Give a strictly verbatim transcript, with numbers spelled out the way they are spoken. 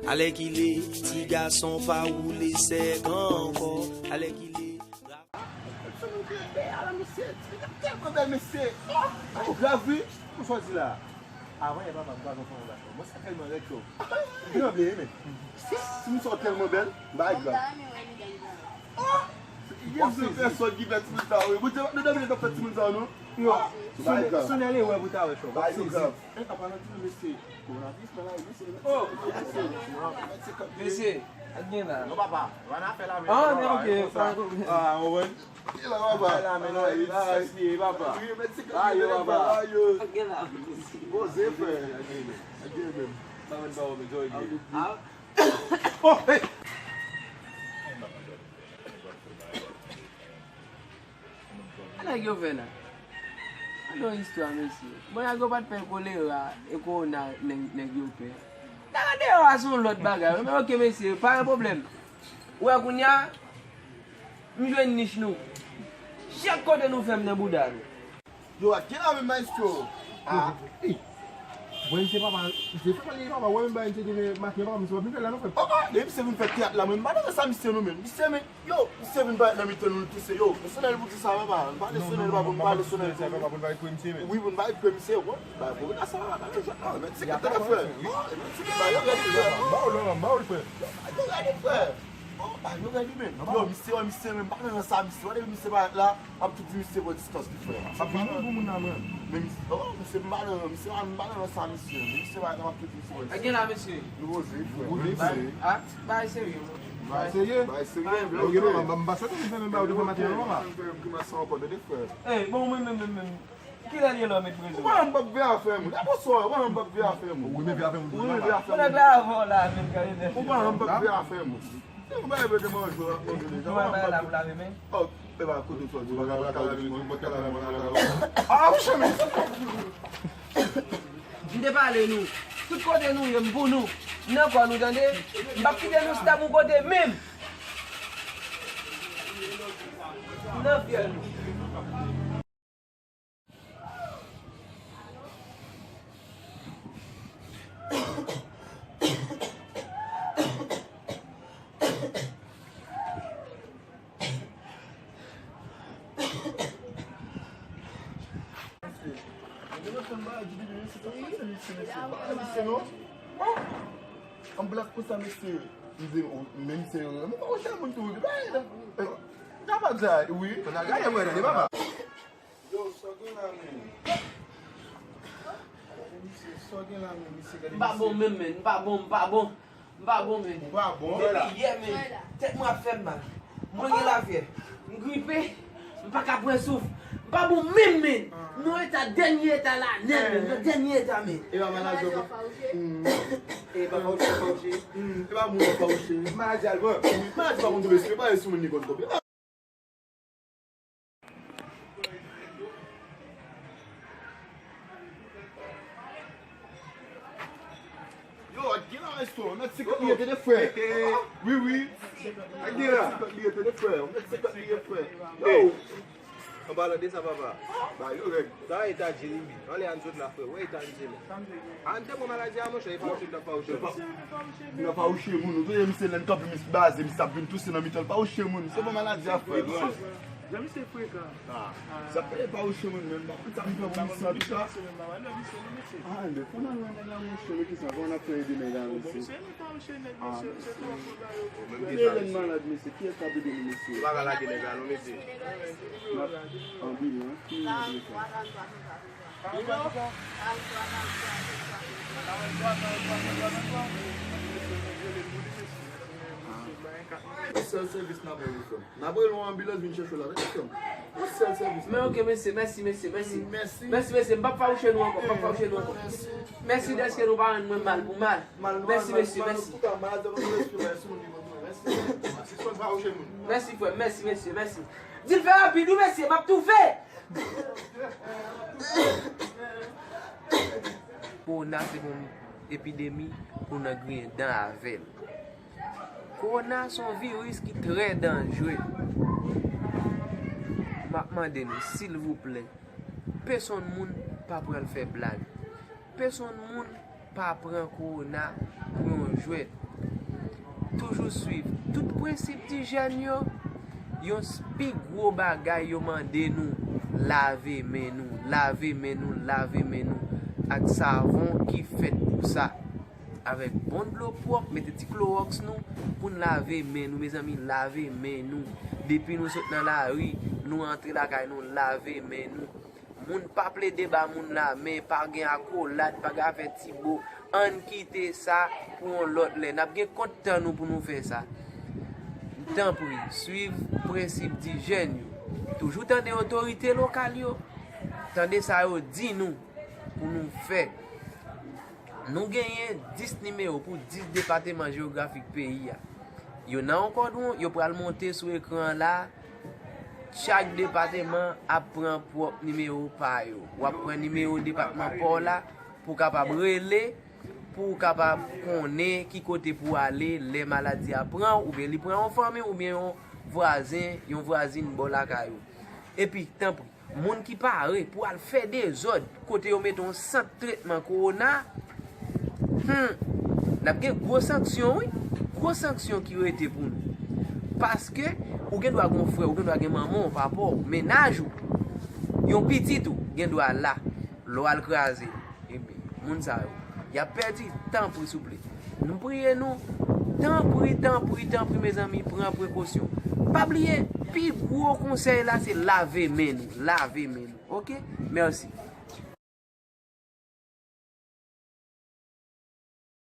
Alèkile, ti gason pa woule sèk ankò. Alèkile. Ti moun ki bèl la, mesye. Ti fi tèlman bèl, mesye. Oh, ou grav, wi. Ou chwazi la. Avan yè papa m pa gon fanm anba chò. Mwen sa tèlman rèd cho. M tranble, men. Si, si m sò tèlman bèl, m pa grave. Oh! Gen de pèsòn ki fè timoun sa yo. Bondye pa t nan dòmi lè t ap fè timoun sa yo, non. Yo, sonè, sonè li wè pou ta wè cho. Ba yo grav. E, an palan di nou, mesye, kowonaviris nan lari, mesye. Oh! Mesye, ak gen la. Non, papa, pa nan afè la, men. Ah, men ok, pa nan afè la, men. Ki la, papa? Ala men, ala, ala, ala, papa. Ayo, papa. Poze, frè. Ayo, men. Sa mèt ba w, men, Joy. Ah. Oh, hey! Sa nèg yo fè la? Gade yon istwa, mesye. Bon, nèg yo pa t pè kolera e kowona, nèg, nèg yo pè. Nèg deyò a se yon lòt bagay, wi, men ok, mesye, pa gen pwoblèm. Ou wè kounye a, M jwenn nich nou. Chak kote nou fèm nan bouda nou. Yo, ak gen la menm maestro. Ah. Ey. Bon, M C papa, M C fè pale papa, wè menm ba M C te gen maten papa, M C pa vin fè la non frè. Papa, depi M C vin fè teyat la, mwen m pa nan sa misye non men. Misye men, yo, misye vin parèt nan mitan nou, l touse, yo. Pèsonèl pou di sa papa, m pa pèsonèl papa, m pa pèsonèl papa, pou n pa kwè misye men. Wi, pou n pa kwè misye, bon. Ba, pou n sa papa, men se ki te fè. Ba, yo rèd frè. Ba, w lò, ba, w frè. Yo, ba, yo rèd frè. Oh, ba, yo rèd, men. Yo, misye, wè, misye, men, m pa nan sa, misye. Wè, depi misye parèt la, m ap tou di misye pran distans li, frè. Sa pa nan pou moun nan, men. Men, misye, oh, misye, m pa nan, misye, m pa nan sa, misye. Men misye parèt la, m ap tou di misye pran distans. Gen la, mesye. Nou poze, frè. Nou poze, frè. Ah, bagay serye, mon. Bagay serye? Bagay serye, bro. Ok, non, m pa, m pa sòti, m fè menm bagay ou te fè maten an, non, la. M fè grimas sa ankò, tande, frè. Ey, bon, mwen menm, menm, menm. Kilè l ye la w met prezan? Ou pa janm p ap veye afè moun. Apre swa, ou pa janm p ap veye afè moun. Ou renmen veye afè moun. Ou renmen veye afè moun. Nèg la avè w la, menm gade nèg. Ou pa janm p ap veye afè moun. Se yon bagay mete manje w ap manje deja. Ou pa janm p ap veye. Oh, e pa kote w sòti, ou pa ka, pa ka lave men, ou pa ka lave men. Ah, mouche, men. M te pale nou. Tout kote nou ye, m pou nou. M nan kò nou, tande. M p ap kite nou stab yon kote menm. M nan fyèl nou. Anblas konsa, mesye. M di, oh, men misye, mwen pa wè moun tou. Gade, wi. Fò n al gade, wè, tande, papa. Yo, sa w gen la menm? Misye, sa w gen la menm, misye, gade misye. M pa bon menm, menm. M pa bon, m pa bon. M pa bon, menm. Ou pa bon? Depi yè, menm, tèt mwen ap fè m mal. Mwen gen lafyèv. M gripe. M pa ka pran souf. M pa bon menm, menm. Nan eta, dènye eta la nèt, menm. Nan dènye eta, menm. E pa maladi w fawouche? E pa fawouche, fawouche. E pa moun fawouche. Maladi al pran. Maladi pa konn tonbe sou, e pa sou moun li konn tonbe. Yo, ak gen la resto, mèt senkant li rete de frè. Wi, wi. Ak gen la. Senkant li rete de frè. Mèt senkant li rete frè. Yo. An palan de sa, papa. Ba, yo rèd. Sa eta Jeremi. Anlè a n sot la, frè. Wè eta misye la. A n te pran maladi a, monchè, e pa ou se t ap fawouche. Nan fawouche moun, ou tande misye lè n kanpe, misye baze, misye ap vin touse nan mitan l, fawouche moun, se bon maladi a frè. Jan misye frekan. Ah, sa fè fawouche moun menm, pa konn sa m fè pou misye antouka. Ah, men fò n al wè nèg la, monchè, men kisa, kòman n ap fè ede nèg la, mesye? Ah, mesye. Lè n malad, mesye, kiyès k ap ede nou, mesye? Ou pa ka lage nèg la, non, mesye. N ap anbilan, ki nèg la? Yon sèl sèvis n ap rele, frè m. N ap rele yon anbilans vin chèche w la, tande, frè m. Yon sèl sèvis n ap rele. Men ok, mesye, mèsi, mesye, mèsi. Mèsi. Mèsi, mesye, m p ap fawouche nou ankò, m p ap fawouche nou ankò. Mèsi dèske nou pa rann mwen mal pou mal. Mèsi, mesye, mèsi. Mèsi, frè m, mèsi, mesye, mèsi. Di l fè rapid, wi, mesye, m ap toufe! Kowona se yon epidemi pou n griyen dan avè l. Kowona se yon viris ki trè danjre. M ap mande nou, silvouplè, pèsonn moun pa pran l fè blag. Pèsonn moun pa pran kowona pou yon jwèt. toujou swiv tout prensip dijèn yo, yon s- pi gwo bagay yo mande nou, lave men nou, lave men nou, lave men nou ak savon ki fèt pou sa. Avèk bon dlo pwòp, mete ti klowòks nou pou n lave men nou. Mezanmi, lave men nou. Depi nou sot nan lari, nou antre lakay nou, lave men nou. Moun pa plede ba moun la men, pa gen akolad, pa gen afè ti bo. Ann kite sa pou yon lòt lè. N ap gen kont tan nou pou nou fè sa. Tanpri, swiv prensip dijèn yo. Toujou tande otorite lokal yo. Tande sa yo di nou pou nou fè. Nou genyen dis nimewo pou dis depatman jewografik peyi a. Yo nan yon kòdwon, yo pral monte sou ekran an la. Chak depatman ap pran pwòp nimewo pa yo. W ap pran nimewo depatman pa w la pou w kapab rele, pou w kapab konnen ki kote pou w ale lè maladi a pran w, oubyen li pran yon fanmi, oubyen yon vwazen, yon vwazin bò lakay ou. Epi, tanpri, moun ki pare pou al fè dezòd kote yo mete yon sant tretman kowona, hmm, n ap gen gwo sanksyon, wi. Gwo sanksyon ki rete pou nou. Paske ou gen dwa gen yon frè, ou gen dwa gen manman w, papa w, mennaj ou, yon pitit ou gen dwa la. Lè w al kraze, ebyen, moun sa yo, y ap pèdi. Tanpri, souple. Nou priye nou, tanpri, tanpri, tanpri, mezanmi, pran prekosyon. Pa bliye, pi gwo konsèy la, se lave men nou. Lave men nou. Oke? Mèsi.